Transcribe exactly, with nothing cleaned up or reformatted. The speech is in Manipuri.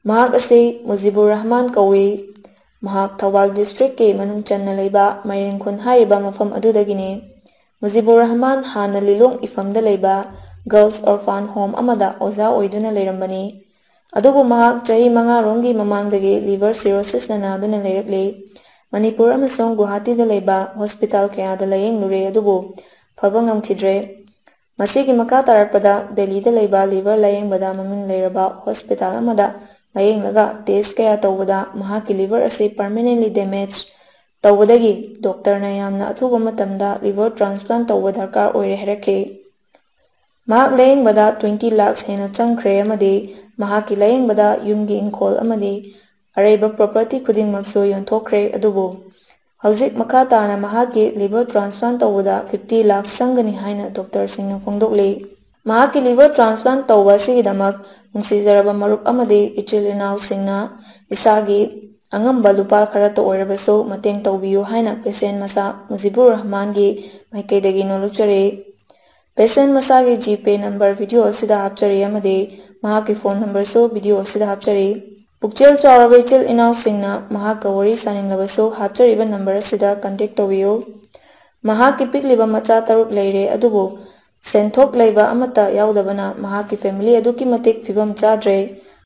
ꯃꯍꯥꯛ ꯑꯁꯤ ꯃꯨꯖꯤꯕꯨꯔ ꯔꯍꯃꯥꯟ ꯀꯧꯏ꯫ ꯃꯍꯥꯛ ꯊꯧꯕꯥꯜ districtꯀꯤ ꯃꯅꯨꯡ ꯆꯟꯅ ꯂꯩꯕ ꯃꯥꯏꯔꯦꯟꯈꯨꯟ ꯍꯥꯏꯔꯤꯕ ꯃꯐꯝ ꯑꯗꯨꯗꯒꯤꯅꯤ꯫ ꯃꯨꯖꯤꯕꯨꯔ ꯔꯍꯃꯥꯟ ꯍꯥꯟꯅ ꯂꯤꯂꯣꯡ ꯏꯐꯝꯗ ꯂꯩꯕ Girls Orphan Home ꯑꯃꯗ ꯑꯣꯖꯥ ꯑꯣꯏꯗꯨꯅ ꯂꯩꯔꯝꯕꯅꯤ꯫ ꯑꯗꯨꯕꯨ ꯃꯍꯥꯛ ꯆꯍꯤ ꯃꯉꯥꯔꯣꯝꯒꯤ ꯃꯃꯥꯡꯗꯒꯤ liver cirrhosisꯅ ꯅꯥꯗꯨꯅ ꯂꯩꯔꯛꯂꯤ꯫ ꯃꯅꯤꯄꯨꯔ ꯑꯃꯁꯨꯡ ꯒꯨꯋꯥꯍꯥꯇꯤꯗ ꯂꯩꯕ hospital ꯀꯌꯥꯗ ꯂꯥꯌꯦꯡꯂꯨꯔꯦ, ꯑꯗꯨꯕꯨ ꯐꯕ ꯉꯝꯈꯤꯗ꯭ꯔꯦ꯫ ꯃꯁꯤꯒꯤ ꯃꯈꯥ ꯇꯥꯔꯛꯄꯗ ꯗꯦꯜꯂꯤꯗ ꯂꯩꯕ liver ꯂꯥꯌꯦꯡꯕꯗ ꯃꯃꯤꯡ ꯂꯩꯔꯕ hospital ꯑꯃꯗ ꯂꯥꯌꯦꯡꯂꯒ test ꯀꯌꯥ ꯇꯧꯕꯗ ꯃꯍꯥꯛꯀꯤ liver ꯑꯁꯤ permanently damage ꯇꯧꯕꯗꯒꯤ doctorꯅ ꯌꯥꯝꯅ ꯑꯊꯨꯕ ꯃꯇꯝꯗ liver transplant ꯇꯧꯕ ꯗꯔꯀꯥꯔ ꯑꯣꯏꯔꯦ ꯍꯥꯏꯔꯛꯈꯤ꯫ ꯃꯍꯥꯛ ꯂꯥꯌꯦꯡꯕꯗ twenty lakhs ꯍꯦꯟꯅ ꯆꯪꯈ꯭ꯔꯦ ꯑꯃꯗꯤ ꯃꯍꯥꯛꯀꯤ ꯂꯥꯌꯦꯡꯕꯗ ꯌꯨꯝꯒꯤ ꯏꯪꯈꯣꯜ ꯑꯃꯗꯤ ꯑꯔꯩꯕ property ꯈꯨꯗꯤꯡꯃꯛꯁꯨ ꯌꯣꯟꯊꯣꯛꯈ꯭ꯔꯦ꯫ ꯑꯗꯨꯕꯨ ꯍꯧꯖꯤꯛ ꯃꯈꯥ ꯇꯥꯅ ꯃꯍꯥꯛꯀꯤ liver transplant ꯇꯧꯕꯗ fifty lakhs ꯆꯪꯒꯅꯤ ꯍꯥꯏꯅ doctorꯁꯤꯡꯅ ꯐꯣꯡꯗꯣꯛꯂꯤ꯫ ꯃꯍꯥꯛꯀꯤ liver transplant ꯇꯧꯕ ꯑꯁꯤꯒꯤꯗꯃꯛ ꯅꯨꯡꯁꯤꯖꯔꯕ ꯃꯔꯨꯞ ꯑꯃꯗꯤ ꯏꯆꯤꯜ ꯏꯅꯥꯎꯁꯤꯡꯅ ꯏꯁꯥꯒꯤ ꯑꯉꯝꯕ ꯂꯨꯄꯥ ꯈꯔꯇ ꯑꯣꯏꯔꯕꯁꯨ ꯃꯇꯦꯡ ꯇꯧꯕꯤꯌꯨ ꯍꯥꯏꯅ patient ꯃꯆꯥ ꯃꯨꯖꯤꯕꯨꯔ ꯔꯍꯃꯥꯟꯒꯤ ꯃꯥꯏꯀꯩꯗꯒꯤ ꯅꯣꯜꯂꯨꯛꯆꯔꯤ꯫ Patient ꯃꯁꯥꯒꯤ GPay number video ꯑꯁꯤꯗ ꯍꯥꯞꯆꯔꯤ ꯑꯃꯗꯤ ꯃꯍꯥꯛꯀꯤ phone numberꯁꯨ video ꯑꯁꯤꯗ ꯍꯥꯞꯆꯔꯤ꯫ ꯄꯨꯛꯆꯦꯜ ꯆꯥꯎꯔꯕ ꯏꯆꯤꯜ ꯏꯅꯥꯎꯁꯤꯡꯅ ꯃꯍꯥꯛꯀ ꯋꯥꯔꯤ ꯁꯥꯅꯤꯡꯂꯕꯁꯨ ꯍꯥꯞꯆꯔꯤꯕ number ꯑꯁꯤꯗ contact ꯇꯧꯕꯤꯌꯨ꯫ ꯃꯍꯥꯛꯀꯤ ꯄꯤꯛꯂꯤꯕ ꯃꯆꯥ ꯇꯔꯨꯛ ꯂꯩꯔꯦ, ꯑꯗꯨꯕꯨ ꯁꯦꯟꯊꯣꯛ ꯂꯩꯕ ꯑꯃꯠꯇ ꯌꯥꯎꯗꯕꯅ ꯃꯍꯥꯛꯀꯤ family ꯑꯗꯨꯛꯀꯤ ꯃꯇꯤꯛ ꯐꯤꯕꯝ ꯆꯥꯗ꯭ꯔꯦ꯫